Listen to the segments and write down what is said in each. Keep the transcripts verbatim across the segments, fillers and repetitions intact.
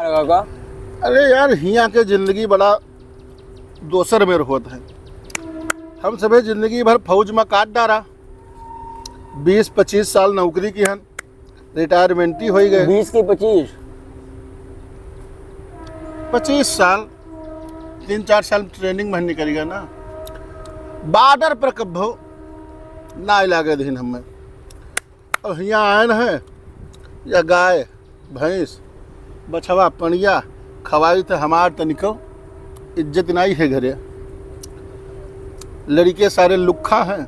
काका? अरे यार, हियाँ के जिंदगी बड़ा दोसर मेर होत है। हम सभे जिंदगी भर फौज में काट डारा, बीस पच्चीस साल नौकरी किहन, रिटायरमेंटी होइ गए। बीस की पच्चीस? पच्चीस साल, तीन चार साल ट्रेनिंग में निकल गया ना। बॉर्डर पर कब्बो ना लागे दिन हमें। अब हियाँ आयन है, या गाय, भैंस, बछवा, पड़िया खवाई तो हमार तनिको इज्जत नाई है घरे। लड़िके सारे लुक्खा हैं,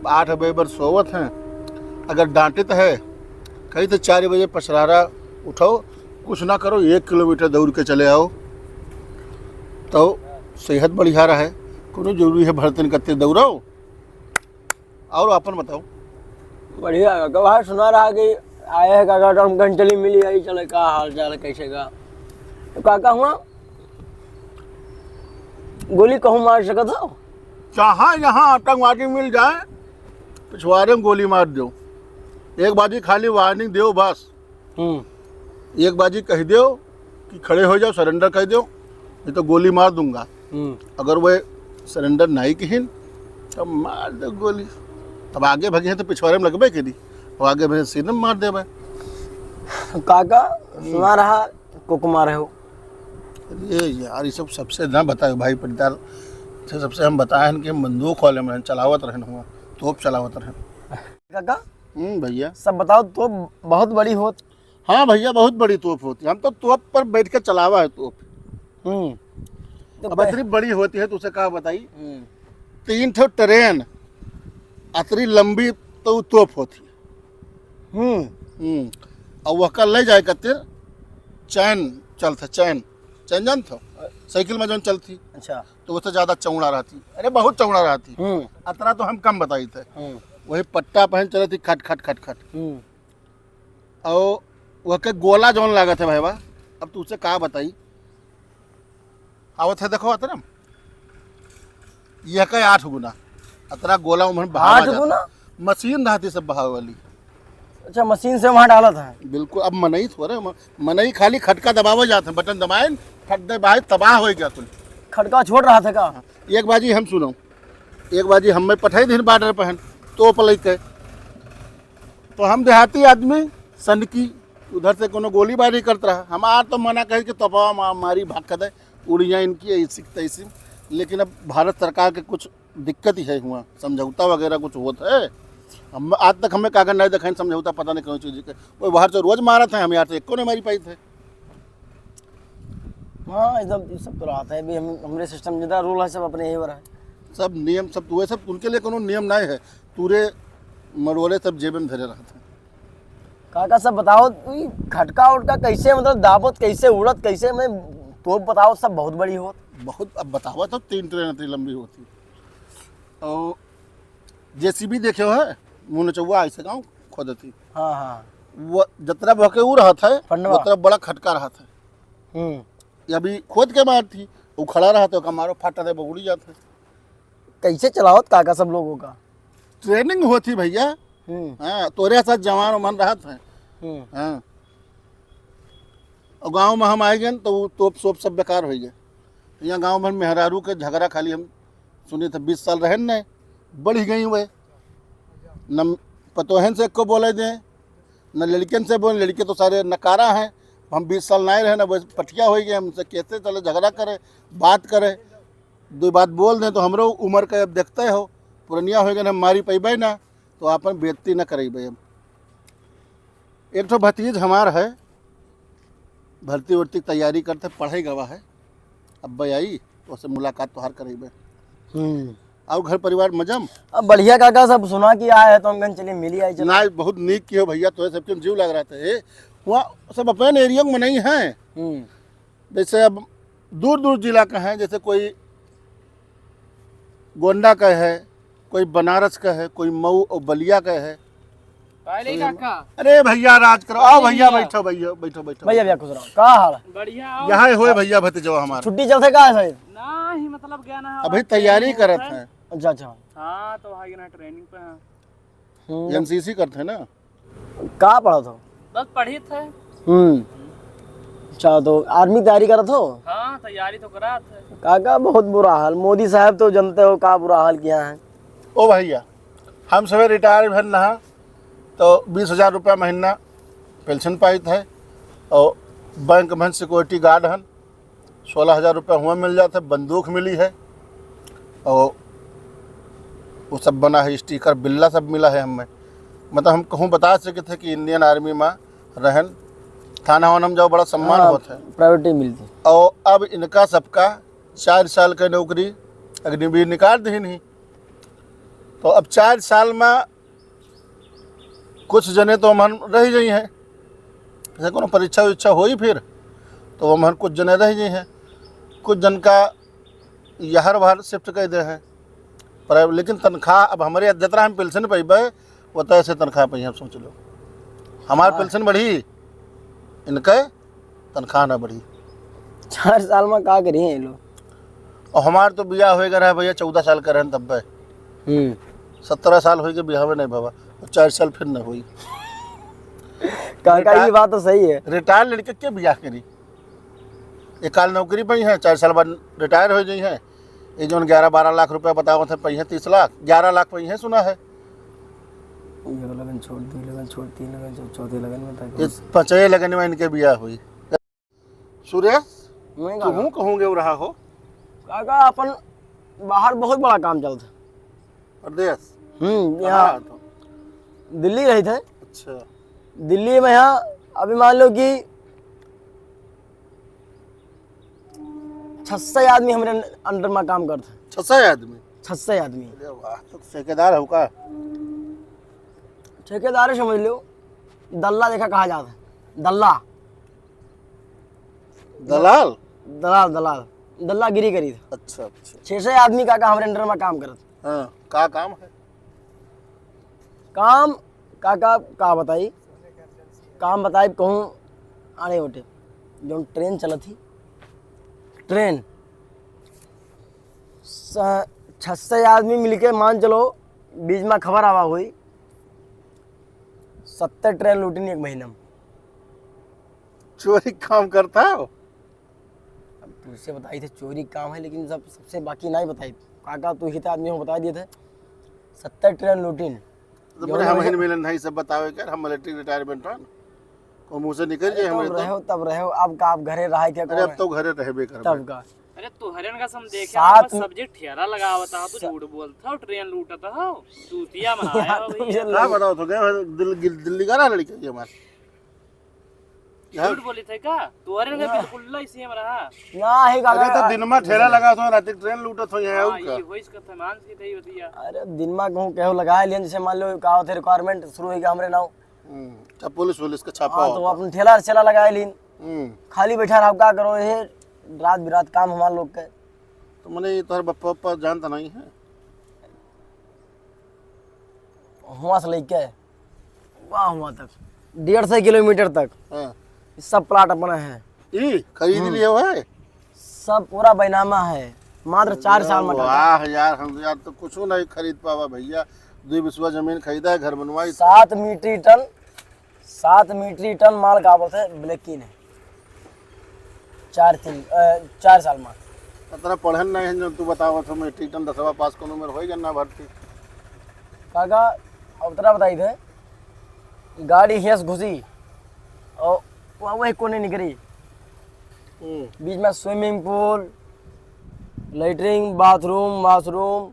आठ बजे भर सोवत हैं। अगर डांटित है, कही तो चार बजे पछरारा उठो, कुछ ना करो, एक किलोमीटर दौड़ के चले आओ, तो सेहत बढ़िया रहे। कोनो जरूरी है भर दिन कत्ते दौड़ो? और अपन बताओ। बढ़िया है, काका। भाई सुना रहा कि आए हैं काका, तो हम कहीं चली मिली आई, चले, का हाल चाल है, कैसे का? तो काका हुआ गोली कहूँ मार सकत हो? जहाँ जहाँ आतंकवादी मिल जाए, पिछवाड़े में गोली मार दो। एक बाजी खाली वार्निंग दो बस। हम्म। एक बाजी कह दो कि खड़े हो जाओ, सरेंडर कर दो, नहीं तो गोली मार दूंगा। हम्म। अगर वह सरेंडर नहीं किहिन, तब मार दो गोली। तब आगे भगे हैं तो पिछवाड़े में लगबे करी, और आगे भगे सीने में मार देबे। काका, हम्म। सुना रहा कोको मारे हो? अरे यार, ये सब सबसे ना बताओ भाई पट्टीदार, से सबसे हम बताए हैं कि हम बंदूक वाले में चलावत रहन हुआ, तोप चलावत रहन। काका, हम्म भैया। सब बताओ, तोप बहुत बड़ी होत। हाँ भैया, बहुत बड़ी तोप होती है। हम तो तोप पर बैठ के चलावा है तोप। हम्म। तो अब कै- इतनी बड़ी होती है, तो उसे का बताई? हम्म। तीन ठो ट्रेन अतरी लंबी तो उ तोप होती। हम्म। हम्म। और वह कर ले जाए खातिर चैन चलत है, चैन, चैन जानत हो? साइकिल में जौन चलती। अच्छा। तो उससे ज्यादा चौड़ा रहती। अरे, बहुत चौड़ा रहती। हम्म। अतरा तो हम कम बताई थे। हम्म। वही पट्टा पहन चलती, खट, खट, खट, खट। हम्म। और वह के गोला जौन लागत है भाईवा, अब तू उसे का बताई? आवत है, देखो, अतरा, यह के आठ गुना, अतरा गोला उम्हन बहावा आठ जाता। गुना? मशीन रहती सब बहावे वाली। अच्छा, मशीन से वहाँ डालत है। बिल्कुल, अब मनई थोड़े, म-, मनई खाली खटका दबावे जात है, बटन दबाए, खट दबाए, तबाह हो गया कुल। खटका छोड़ रहा था का? हाँ, एक बाजी हम सुनो, एक बाजी हमें पठाई दिन बॉर्डर पर हैं, तोप लेके, तो हम देहाती आदमी सन की उधर से कोनो गोलीबारी करत रहा, हमार तो मना कहे कि तोपवा मा-, मारी भाग दे, उड़िया इनकी ऐसी की तैसी। लेकिन अब भारत सरकार के कुछ दिक्कत ही है हुआ, समझौता वगैरह कुछ होत है। हम आज तक हमें कागज नहीं दिखाइन समझौता, पता नहीं कौन चीज के। वो बाहर से रोज मारत है, हम यहाँ से एको नहीं मारी पाई थे। हाँ, एकदम ये सब तो रहत है। अभी हम, हमरे सिस्टम जितना रूल है, सब अपने यही पर है। सब नियम, सब तूरे, सब उनके लिए कोनो नियम नहीं है। तूरे मरोले सब जेबे में धरे रहत है। काका, सब बताओ, ई खटका उटका कैसे, मतलब, दाबत कैसे, उड़त कैसे, मैं तो बताओ, सब बहुत बड़ी होत। बहुत, अब बतावा तो तीन ट्रेन इतनी लंबी होती। और जेसीबी देखे हो है, मुनचौवा ऐसे गाँव खोदती। हाँ, हाँ। वो जतरा बहके उ रहत है, फंडवा। उतरा बड़ा खटका रहत है। हम्म। ये अभी खोद के मारती, वो खड़ा रहत है, ओका मारो, फाटत है, बगुड़ी जात है। कैसे चलावत काका सब लोगों का? ट्रेनिंग होती भैया। हम्म। हाँ, तोरे साथ जवान उमन रहत है। हम्म। हाँ। और गाँव में हम आए गए तो वो तोप सोप सब बेकार हो गए। यहाँ गाँव भर मेहरारू के झगड़ा खाली हम सुने थे, बीस साल रहन न, बढ़ गई हुए। न पतोहन से एको बोले दे, न लड़कन से बोले, लड़के तो सारे नकारा हैं। हम बीस साल नहीं रहे ना, बस पटिया हो गए, हमसे कैसे चले, झगड़ा करे, बात करे, दो बात बोल दें तो हमरो उम्र के अब देखते हो, पुरनिया हो गए, हम मारी पैबे ना, तो आपन बेइज्जती ना करेबे हम। एक ठो भतीज हमार है, भर्ती वर्ती की तैयारी करते, पढ़े गवा है, अब आई तो उससे मुलाकात तोहार करेबे। हम्म। और घर परिवार मजम? अब बढ़िया काका, सब सुना कि आए हैं तो हम कहन चलिए मिली आई, चलो। ना, बहुत नीक किहो भैया, तोहे सबके जीव लग रहा था। ए, वहाँ सब अपन एरिया में नहीं है। हम्म। जैसे अब दूर दूर जिला का है, जैसे कोई गोंडा का है, कोई बनारस का है, कोई मऊ और बलिया का है। पहले ही काका। अरे भैया, राज करो, आओ भैया, भैया। बैठो भैया, बैठो, बैठो। भैया, भैया, खुश रहो। का हाल है? बढ़िया, आओ। यहाँ होए भैया भतीजवा हमारा। छुट्टी चलते का है साहब? ना ही, मतलब, गया ना, अभी तैयारी करत हैं। अच्छा, अच्छा। हाँ, तो वहाँ गया ना, ट्रेनिंग पे हैं। हम्म। एनसीसी करते हैं ना। का पढ़त हो? बस पढ़ित है। हम्म। अच्छा, तो आर्मी की तैयारी करत हो? हाँ, तैयारी तो करत है। काका, बहुत बुरा हाल। मोदी साहब तो जानते हो का बुरा हाल किया है। ओ भैया, हम सभी रिटायर भन रहा, तो बीस हजार रुपया महीना पेंशन पाइत है, और बैंक में सिक्योरिटी गार्ड हन, सोलह हजार रुपया हुआ मिल जात है, बंदूक मिली है, और वो सब बना है, स्टिकर, बिल्ला सब मिला है हमें। मतलब, हम कहूँ बता सके थे कि इंडियन आर्मी में रहन, थाना वाना में जाओ, बड़ा सम्मान हाँ, होत है। प्रायोरिटी मिलती। और अब इनका सबका चार साल के नौकरी अग्निवीर निकाल दी नहीं, तो अब चार साल में कुछ जने तो हमन रह गई हैं, जैसे कोनो परीक्षा उरीक्षा होई फिर, तो हमन कुछ जने रह गई हैं, कुछ जन का यहर बाहर शिफ्ट कर दे हैं। पर लेकिन तनख्वाह अब हमारे जितना हम पेंशन पैबे, वो तो ऐसे तनख्वाह पे हम सोच लो, हमार हाँ। पेंशन बढ़ी, इनके तनख्वाह ना बढ़ी। चार साल में का करी हैं ये लोग? और हमार तो बियाह होएगा रहा भैया, चौदह साल का रहन तब बे। हम्म। सत्रह साल होई के बियाह नहीं बाबा, और चार साल फिर न होई। काका, ये रिटायर बात तो सही है। रिटायर लड़के के बियाह करी? एक काल नौकरी पई है, चार साल बाद रिटायर हो जाई है। ये जौन ग्यारह बारह लाख रुपया बतावत है, पई है तीस लाख, ग्यारह लाख पई है सुना है। ये लगन छोड़, दो लगन छोड़, तीन लगन छोड़, चौथे लगन में तक ये पाँचवे लगन में इनके बियाह हुई। सुरेश, मैं तू काका। हूँ कहूँ गए रहा हो? काका, अपन बाहर बहुत बड़ा काम चलता। परदेश? हम्म, कहाँ यहाँ है तो? दिल्ली रही थे। अच्छा। दिल्ली में यहाँ अभी मान लो कि छह सौ आदमी हमरे under में काम करते हैं। छह सौ आदमी? छह सौ आदमी। अरे वाह, तो ठेकेदार हो का? ठेकेदार ही समझ लो, दल्ला देखा कहा जाता है, दल्ला। दलाल? दलाल, दलाल, दल्लागिरी करी था। अच्छा, अच्छा। छह सौ आदमी काका हमरे under में काम करत। हाँ, का काम है? काम काका का बताई, काम बताई कहूँ आने उठे, जौन ट्रेन चलत थी, ट्रेन स-, छह सौ आदमी मिलके मान चलो, बीच में खबर आवा हुई, सत्तर ट्रेन लूटिन एक महीना में। चोरी काम करता हो? अब तुझसे बताई थे चोरी काम है, लेकिन सब, सबसे बाकी नहीं बताई। काका, तू ही तो आदमी हो, बता दिए थे। सत्तर ट्रेन लूटिन। तो जौन बड़े हम वजह हन मिलन है, सब बतावे कर, हम मिलिट्री रिटायरमेंट हन। को मुँह से निकल अरे जाए तब हमारे तो। रहो, तब रहो, अब का, आप घरे रहा क्या, अरे कौन अब है? तो घरे रहबे करबे। तब का? अरे तोहरे का हम देखे सात ना, बस सब्जी ठेला लगावत हो, तू स- झूठ बोलत हो, ट्रेन लूटत हो, चूतिया बनाया यार, हो तुम भैया। ये का बताओ तो, गए हो दिल-, दिल-, दिल्ली का ना लड़के ये हमारे? झूठ बोली थे का? तोहरे का ना। बिल्कुल ला इसी में रहा। ना, ही का अरे तो का-, दिन में ठेला लगा तो रात ट्रेन लूटत हो यहाँ हाँ, का? ये वही इसका सामान की थी बतिया। अरे दिन में कहूँ केहू लगा लियन, जैसे मान लो का होते रिक्वायरमेंट शुरू हो गया हमरे नाव। हम्म, तब पुलिस वुलिस का छापा हाँ, तो होता। अपन ठेला ठेला लगा लीन। हम्म। खाली बैठा रहो, का करो, ये रात बिरात काम हमार लोग के। तो मने ये तोहर बप्पा, बप्पा जानता नहीं है? हुआ से लेके, वाह, हुआ तक, डेढ़ सौ किलोमीटर तक। हाँ। ये सब प्लाट अपना है। ई खरीद हम्म। लिए हुआ है? सब पूरा बैनामा है, मात्र चार साल में काका। वाह यार, हम यार तो कुछ नहीं खरीद पावा भैया। दुई बिस्वा जमीन खरीदा है, घर बनवाई। सात मीट्रिक टन, सात मीट्रिक टन माल का बोलते हैं, ब्लैकिन है। चार तीन, अ, चार साल में। इतना पढ़न नहीं है जो तू बतावत हो, मीट्रिक टन दसवा पास कोनो उम्र होई गन्ना भर्ती। काका, अब तोरा बताई थे, गाड़ी हियस घुसी और वह, वही कोने निकली। हम्म। बीच में swimming pool, latrine, bathroom, washroom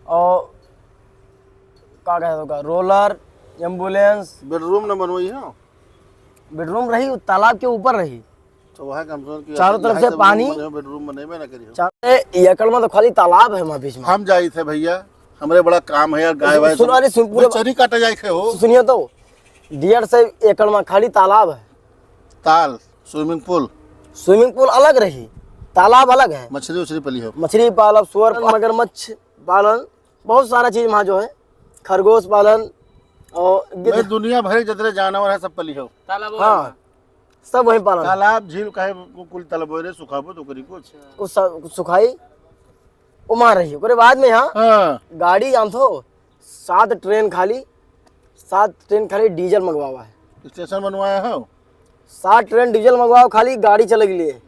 और का कहते होगा, roller, ambulance। Bedroom न बनवाई है? Bedroom रही, तालाब के ऊपर रही। तो वहाँ कम से कम कि चारों तरफ से पानी। Bedroom बने में ना करियो। चार-, ए, ये एकड़ में तो खाली तालाब है वहाँ बीच में। हम जाई थे भैया, हमरे बड़ा काम है यार, गाय वाय सुनो, सब। अरे सुन, पूरे चरी काटे जाए थे हो। सुनिए तो, डेढ़ सौ एकड़ में खाली तालाब है। ताल, swimming pool। Swimming pool अलग रही, तालाब अलग है। मछली उछली पली हो। मछली पालन, सुअर, मगरमच्छ पालन, बहुत सारा चीज वहाँ जो है, खरगोश पालन और गिद्ध। भाई, दुनिया भर के जितने जानवर है, सब पली हो। तालाब हाँ, सब वहीं पालन। तालाब, झील, काहे कु-, कुल तालाब रे, सुखाबो तो करी कुछ। कुछ सा-, कुछ सुखाई, वो वहाँ रही। ओकरे बाद में यहाँ हाँ। गाड़ी जान थो, सात ट्रेन खाली, सात ट्रेन खाली डीजल मंगवावा है। स्टेशन बनवाया हो? सात ट्रेन डीजल मंगवाओ, खाली गाड़ी चले के लिए।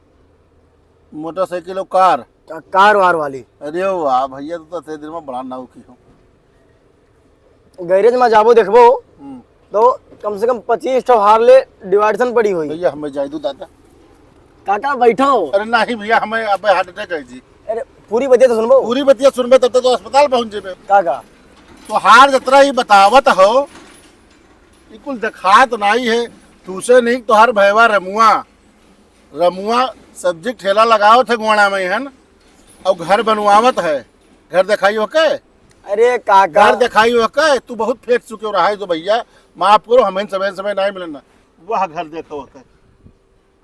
मोटरसाइकिल और कार? का-, कार वार वाली। अरे वाह भैया, तू तो तेरे दिल में बड़ा नाव की हो। गैरेज में जाबो देखबो, हम्म। तो कम से कम पच्चीस ठो हार्ले डिवाइडसन पड़ी हुई। भैया, हमें जाए दो दादा। काका, बैठो। अरे नहीं भैया, हमें अब हार्ट अटैक है जी। अरे, पूरी बतिया तो सुनबो। पूरी बतिया सुनबे, तब तक तो अस्पताल पहुंच जेबे। काका। तोहार जतरा ही बतावत हो, ई कुल देखात नाई है। तूसे नहीं, तोहार भैवा रमुआ, रमुआ सब्जी ठेला लगावत है गोंडा में हन, और घर बनवावत है। घर देखाई हो के? अरे काका। घर देखाई हो के? तू बहुत फेंक चुके हो रहा है तो भैया, माफ करो, हमें समय समय नहीं मिलना। वह घर देखो हो के।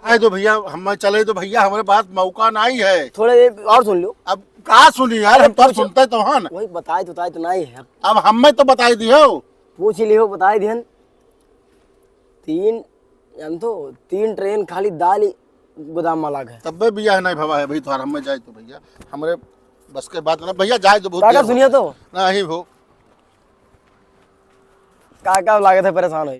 आए दो भैया, हम चले दो भैया, हमारे पास मौका नहीं है। थोड़ा ये और सुन लो। अब का सुनी यार, अरे हम तो कुछ सुनते तो हन। वही बताए तो, बताए तो नहीं है। अब हमें तो बताई दियो। पूछ ही लियो, बताई दिहन। तीन, हम तो तीन ट्रेन खाली दाल ही गोदाम में लाग है। तब्बे बियाह नहीं भवा है भाई, तोहार हमें जाए तो भैया, हमरे बस के बात ना भैया, जाए तो बहुत काका देर हो सुनिए गया। तो। नहीं हो। काका लागत है परेशान हो।